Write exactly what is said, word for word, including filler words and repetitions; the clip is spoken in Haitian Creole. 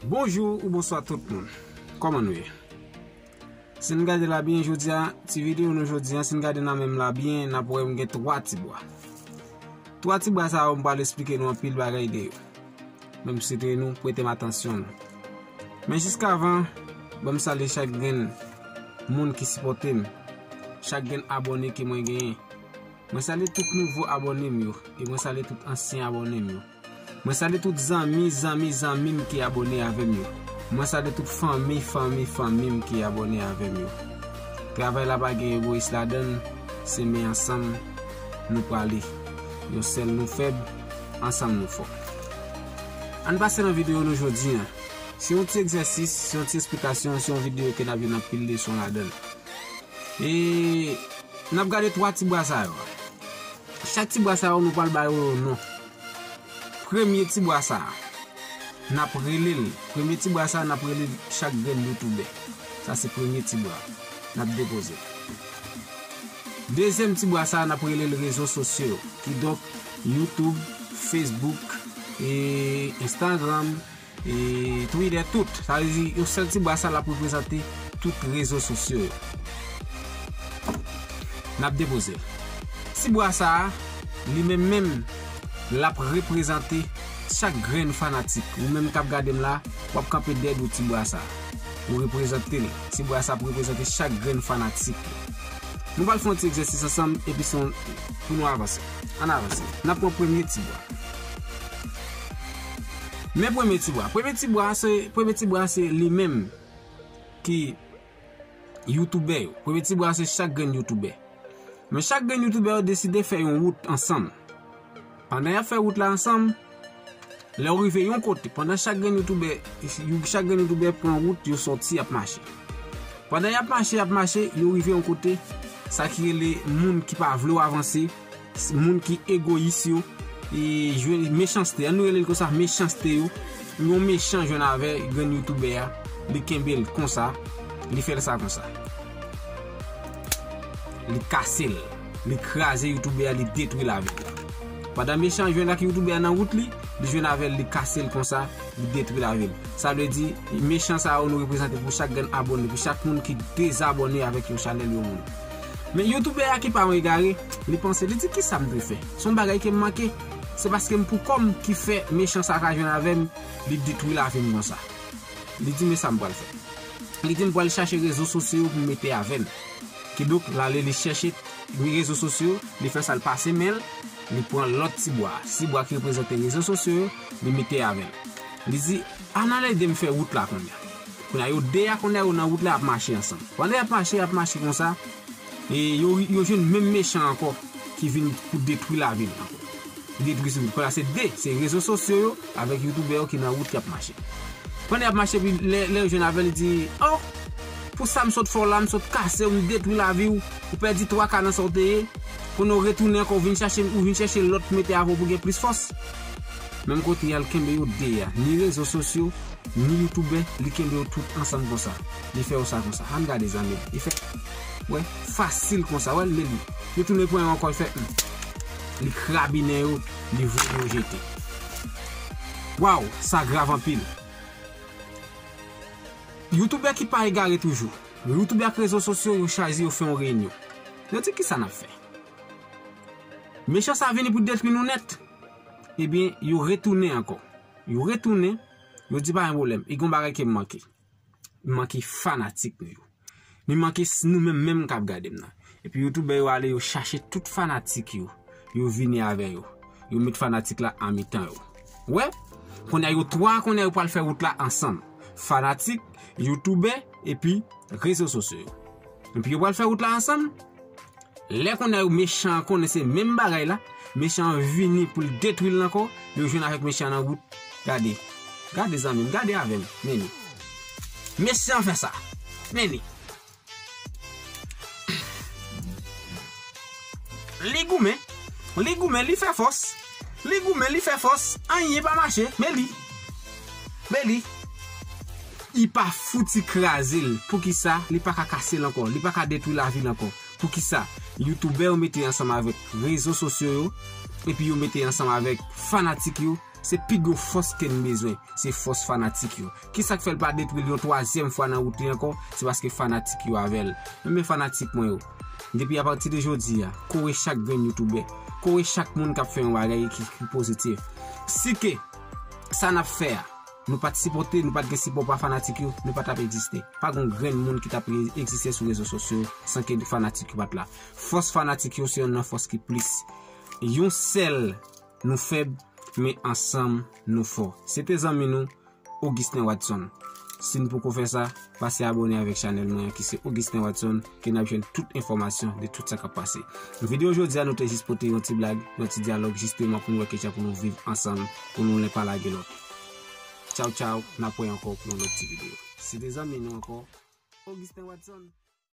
Bonjou ou bonswa tout moun. Kòman nou ye? Si n gade la byen jodi a, ti videyo nou jodi a, si n gade nan men m la byen, n ap wè m gen twa ti bwa. Twa ti bwa sa yo, m pral esplike nou anpil bagay de yo. Men m swete nou prete m atansyon nou. Men jiskavan, ban m salye chak grenn moun ki sipòte m, chak grenn abòne ke mwen genyen. Mwen salye tout nouvo abòne m yo, e mwen salye tout ansyen abòne m yo. Mwen salye tout zanmi, zanmi, zanmi m ki abòne avè m yo. Mwen salye tout fanmi, fanmi, fanmi m ki abòne avè m yo. Travay la pa gen egoyis ladan l, se men ansanm nou prale. Yon sèl nou fèb, ansanm nou fò. Ann pase nan videyo nou jodi a. Se yon ti egzèsis, se yon ti esplikasyon, se yon videyo ke n ap jwenn anpil leson ladan l. E n ap gade twa ti bwa sa yo. Chak ti bwa sa yo, nou pral ba yo yon non. Premye ti bwa sa a, n ap rele l. Premye ti bwa sa a, n ap rele l chak grenn youtubè. Sa se premye ti bwa. N ap depoze l. Dezyèm ti bwa sa a, n ap rele l rezo sosyo yo. Kidonk, YouTube, Facebook, e Instagram, e Twitter, tout. Sa vle di, yon sèl ti bwa sa l ap reprezante tout rezo sosyo yo. N ap depoze l. Ti bwa sa a, li menm menm, l ap reprezante chak grenn fanatik. Ou menm k ap gade m la, w ap kanpe dèyè do ti bwa sa a. Ou reprezante l. Ti bwa sa ap reprezante chak grenn fanatik. Nou pral fè yon ti egzèsis ansanm, epi se yon, pou nou avanse. Ann avanse. N ap pran premye ti bwa. Men premye ti bwa. Premye ti bwa se, premye ti bwa se li menm ki youtubè yo. Premye ti bwa se chak grenn youtubè. Men chak grenn youtubè yo deside fè yon wout ansanm. Pandan y ap fè wout la ansanm, lè yo rive yon kote, pandan chak grenn youtubè, chak grenn youtubè pran wout, yo sòti, y ap mache. Pandan y ap mache, y ap mache, yo rive yon kote, sa ki rele moun ki pa vle w avanse, s-, moun ki egoyis yo, e jwenn mechanste. Ann nou rele l konsa, mechanste yo. Yon mechan jwenn avè grenn youtubè a, li kenbe l konsa, li fè l sa konsa. Li kase l, li kraze youtubè a, li detwi lavi l. Pandan mechan jwenn ak youtubè a nan wout li, li jwenn avè l, li kase l konsa, li detwi lavi l. Sa vle di, mechan sa yo nou reprezante pou chak grenn abòne, pou chak moun ki dezabòne avèk yon chanèl yon moun. Men youtubè a ki pa yon egare, li panse, li di, "Kisa m dwe fè? Se yon bagay ke m manke. Se paske m pou kò m ki fè mechan sa ka jwenn avè m, li detwi lavi m konsa." Li di, "Men sa m pral fè." Li di, "M pral chache rezo sosyo yo pou m mete avè m." Kidonk, l ale li chèche rezo sosyo, li fè sa, l pase men l, li pran lòt ti bwa. Ti bwa ki reprezante rezo sosyo yo, li mete avè l. Li di, "Ann ale ede m fè wout la kounye a." Kounye a, yo de a kounye a, yo nan wout la, y ap mache ansanm. Pandan y ap mache, y ap mache konsa, e yo, yo jwenn menm mechan ankò ki vin pou detwi lavi l ankò. Li detwi sou wout. Kounye a se de, se rezo sosyo yo avèk youtubè yo ki nan wout, y ap mache. Pandan y ap mache, epi lè, lè yo jwenn avè l, li di, "O, pou sa m sot fè w la, m sot kase w, m detwi lavi w, ou pèdi twa ka nan sa w te ye, kounye a w retounen ankò, ou vin chache, ou vin chèche lòt mete avè w pou gen plis fòs." Menm kote y al kenbe yo de a, ni rezo sosyo, ni youtubè, li kenbe yo tout ansanm konsa. Li fè yo sa konsa. Ann gade zanmi m. Li fè, wè, fasil konsa, wè, li, li tounen pran yo ankò, li fè, hmm. Li krabinen yo, li voye yo jete. Waw, sa grav anpil. Youtubè ki pa egare toujou. Youtubè ak rezo sosyo, yo chwazi, yo fè yon reyinyon. Yo di, "Kisa n ap fè?" Mechan sa vini pou detwi nou nèt. Ebyen, yo retounen ankò. Yo retounen, yo di, "Pa gen pwoblèm, e gen yon bagay ke m manke. M manke fanatik nou yo. Li manke s-, nou menm menm k ap gade m nan." Epi youtubè yo ale, yo chache tout fanatik yo. Yo vini avè yo. Yo met fanatik la an mitan yo. Wè, kounye a yo twa, kounye a yo pral fè wout la ansanm. Fanatik, youtubè, epi rezo sosyo yo. Epi yo pral fè wout la ansanm. Lè kounye a yo mechan an konnen se menm bagay la, mechan an vini pou l detwi l ankò, yo jwenn avèk mechan an nan wout. Gade. Gade zanmi m, gade avè m, men li. Mechan an fè sa. Men li. Li goumen, li goumen, li fè fòs. Li goumen, li fè fòs. Anyen pa mache, men li. Men li. Li pa fouti kraze l. Poukisa? Li pa ka kase l ankò. Li pa ka detwi lavi l ankò. Poukisa? Youtubè yo mete ansanm avèk rezo sosyo yo, epi yo mete ansanm avèk fanatik yo, Se pi gwo fòs ke n bezwen, se fòs fanatik yo. Kisa k fè l pa detwi l yon twazyèm fwa nan wout li ankò? Se paske fanatik yo avè l. Enben fanatik mwen yo, depi apatide jodi a, kore chak grenn youtubè, kore chak moun k ap fè yon bagay ki, ki pozitif. Si ke sa n ap fè a, nou pa t sipòte, nou pa t gen sipò pa fanatik yo, nou pa t ap egziste. Pa gen yon grenn moun ki t ap egziste sou rezo sosyo san ke fanatik yo pa t la. Fòs fanatik yo se youn nan fòs ki plis. Yon sèl nou fèb, men ansanm nou fò. Se te zanmi nou, Augustin Watson. Si n poko fè sa, pase abòne avèk chanèl mwen an ki se Augustin Watson, ke n ap jwenn tout enfòmasyon de tout sa k ap pase. Videyo jodi a nou te jis pote yon ti blag, yon ti dyalòg jisteman pou nou wè kijan pou nou viv ansanm, pou nou len pa lage lòt. Tchaw tchaw, n ap wè ankò pou yon lòt ti videyo. Se te zanmi nou ankò, Augustin Watson.